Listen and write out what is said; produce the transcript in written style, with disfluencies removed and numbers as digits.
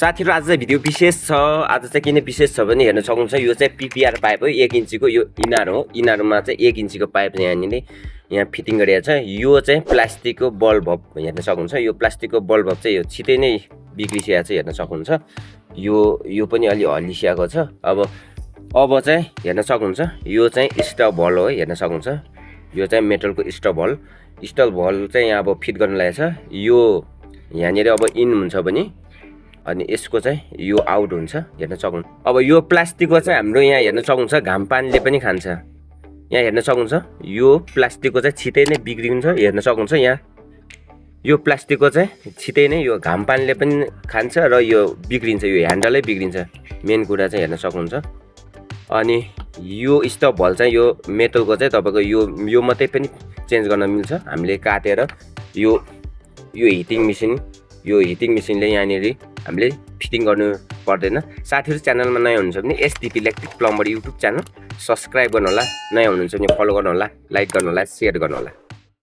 साथीहरु आज चाहिँ भिडियो विशेष छ। आज चाहिँ किन विशेष छ भने हेर्न सक्नुहुन्छ यो चाहिँ पीपीआर पाइप हो। 1 इन्चीको यो इनार हो। इनारमा चाहिँ 1 इन्चीको पाइप यहाँनिर यहाँ फिटिङ गरिएको छ। यो चाहिँ प्लास्टिकको बल्ब हो हेर्न सक्नुहुन्छ। यो प्लास्टिकको बल्ब चाहिँ यो छिटै नै बिग्रिसकेको छ हेर्न सक्नुहुन्छ। यो पनि अलि हल्लिसकेको छ। अब चाहिँ हेर्न सक्नुहुन्छ यो चाहिँ स्टप बल हो हेर्न सक्नुहुन्छ। यो चाहिँ मेटलको स्टप बल चाहिँ यहाँ अब फिट गर्न लागेको छ। यो यहाँनिर अब इन हुन्छ भने अनि यसको चाहिँ यो आउट हुन्छ हेर्न सक्नुहुन्छ। अब यो प्लास्टिकको चाहिँ हाम्रो यहाँ हेर्न सक्नुहुन्छ घाम पानीले पनि खान्छ। यहाँ हेर्न सक्नुहुन्छ यो प्लास्टिकको चाहिँ छिटै नै बिग्रिन्छ हेर्न सक्नुहुन्छ। यहाँ यो प्लास्टिकको चाहिँ छिटै नै यो घाम पानीले पनि खान्छ र यो बिग्रिन्छ। यो ह्यान्डलै बिग्रिन्छ मेन कुरा चाहिँ हेर्न सक्नुहुन्छ। अनि यो स्टप बल चाहिँ यो मेटलको चाहिँ तपाईको यो मात्रै पनि चेन्ज गर्न मिल्छ। हामीले काटेर यो हिटिङ मेसिनले यहाँनिर हामीले फिटिङ गर्नु पर्दैन। साथीहरु च्यानलमा नयाँ हुनुहुन्छ भने SDP electric plumber YouTube channel subscribe गर्नु होला। नयाँ हुनुहुन्छ भने फलो गर्नु होला, लाइक गर्नु होला, शेयर गर्नु होला।